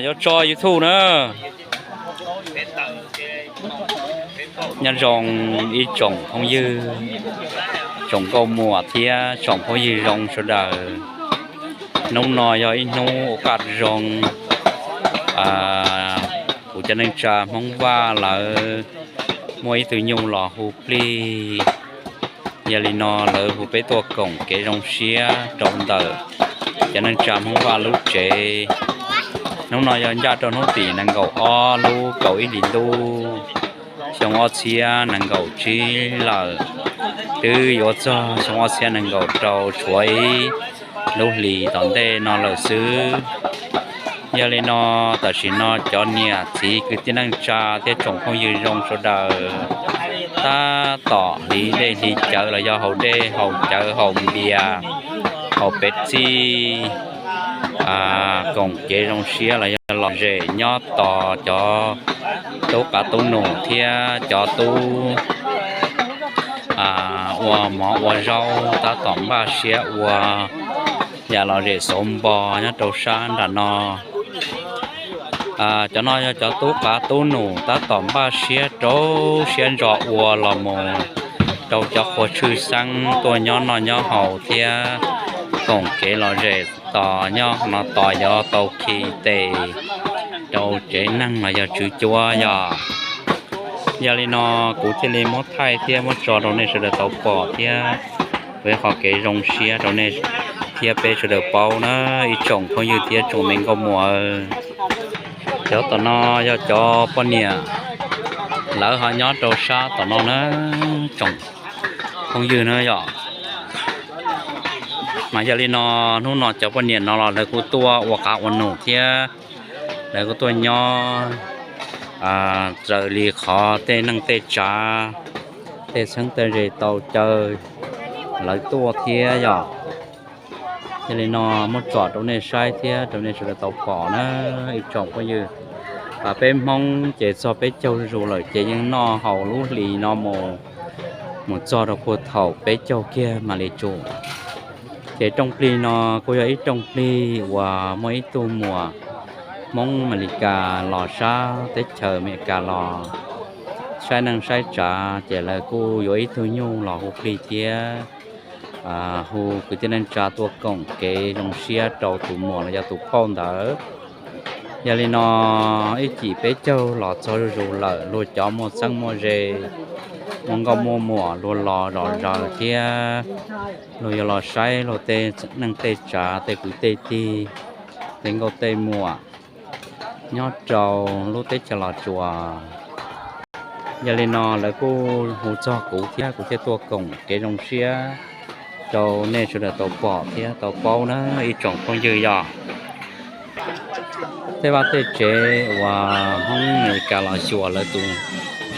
Cov tso YouTube na. Nyob zoo ib tsoom phooj ywg, tsoom nkauj muam thiab tsoom phooj ywg zoo sawv daws. Hnub no yog ib hnub ua kaj zoo, kuv cov neej tsa Hmoob Vaj lawv muaj ib tug nyuj los hu plig. Yog li no lawv hu peb tuaj koom kev zoo siab rau ntawm cov neej tsa Hmoob Vaj lub tsev. Hnub no yog ncaj rau hnub tim nees nkaum ob lub kaum ib hlis ntuj, xyoo ob txhiab nees nkaum tsib lawm, twb yuav txog xyoo ob txhiab nees nkaum rau tshuav ib lub hlis tom ntej no lawm xwb. Yog li no tam sim no cov niam txiv kwv tij neej tsa thiab tsoom phooj ywg zoo sawv daws, tab tom hliv dej hliv cawv los yog haus dej haus cawv haus npias haus peb txij, koom kev zoo siab los yog lom zem nyob tos cov tub qav tub num thiab cov tub ua mov ua zaub tab tom npaj siab ua yam lom zem xauv npo nyob rau sab nram no. Cov no yog cov tub qav tub num tab tom npaj siab rau siab ntso ua los mus rau cov qhua tshwj xeeb tuaj nyob noj nyob haus thiab koom kev lom zem tos nyob no tos yuav tau khi tes rau tsev neeg los yog tswv cuab yog. Yog li no kuv thiaj li muab thaij thiab muab tso rau nej sawv daws tau pom thiab ua ib qho kev zoo siab rau nej thiab peb sawv daws paub na, ib tsoom phooj ywg thiab tsoom me nkauj muam. Cov tom no yog cov poj niam lawv ho nyob rau sab tom no na, tsoom phooj ywg na yom. Mas yog li no hnub no cov poj niam no los lawv kuj tuaj ua qav ua num thiab lawv kuj tuaj nyob raws li qhov tej neej tej tsav tej txheeb tej ze tau caw lawv tuaj thiab yom. Yog li no muab tsom rau nej saib thiab rau nej sawv daws tau pom na, ib tsoom phooj ywg. Peb Hmoob ces txog peb caug zuj zus lawm ces yeej noj haus lub hlis no mus, mus txog rau puag thaum peb caug kiag mam li tsum. Ces rooj plig no kuj yog ib rooj plig uas muaj ib tug muam Hmoob Amelikas los sab teb chaws Amelikas los saib neej saib tsav ces lawv kuj yuav ib tug nyuj los hu plig thiab hu kwv tij neej tsa tuaj koom kev zoo siab rau tus muam los yog tus phauj ntawd. Yog li no ib chim peb caug los txog zuj zus lawm, luag cov muaj txheeb muaj ze, muaj nkauj muaj muam luag los zom zaws thiab luag yuav los saib luag tej neej tej tsav tej kwv tej tij, tej nkauj tej muam nyob rau lub teb chaws Los Tsuas. Yog li no lawv kuj hu txog kuv thiab kuv thiaj tuaj koom kev zoo siab rau nej sawv daws tau pom thiab tau paub na ib tsoom phooj ywg yom. Tej vaj tej tsev uas Hmoob Amelikas los xyuas lawv tus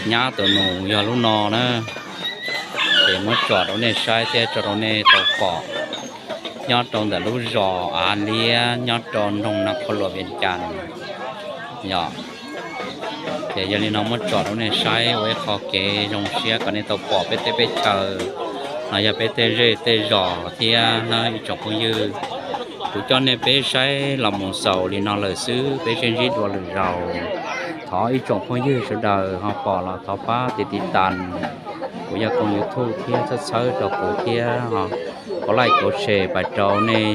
nyab tus nus yog lub no na. Ces muab tsom rau nej saib thiab tso rau nej tau pom nyob rau ntawm lub zos Av Liab nyob rau nroog Nas Khos Luam Vias Cas yom. Ces yog li no muab tsom rau nej saib ua ib qho kev zoo siab kom nej tau pom peb teb peb chaw los yog peb tej zej tej zos thiab na ib tsoom phooj ywg. Kuv coj nej peb saib los mus xaus li no lawm xwb, peb sib ntsib dua lwm zaus. Thov ib tsoom phooj ywg sawv daws ho pom los thov pab tiv tiv tas kuv yog koom YouTube thiab txhawb txhawb rau kuv thiab ho pab like pab share pab rau nej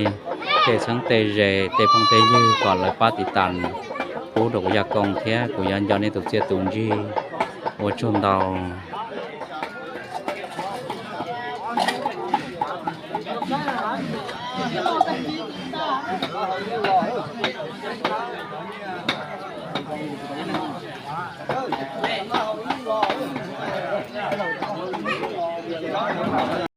tej txheeb tej ze tej phooj tej ywg kom lawv pab tiv tas pub rau kuv yog koom thiab kuv yuav nco nej tus txiaj tus ntsig. Ua tsaug ntau.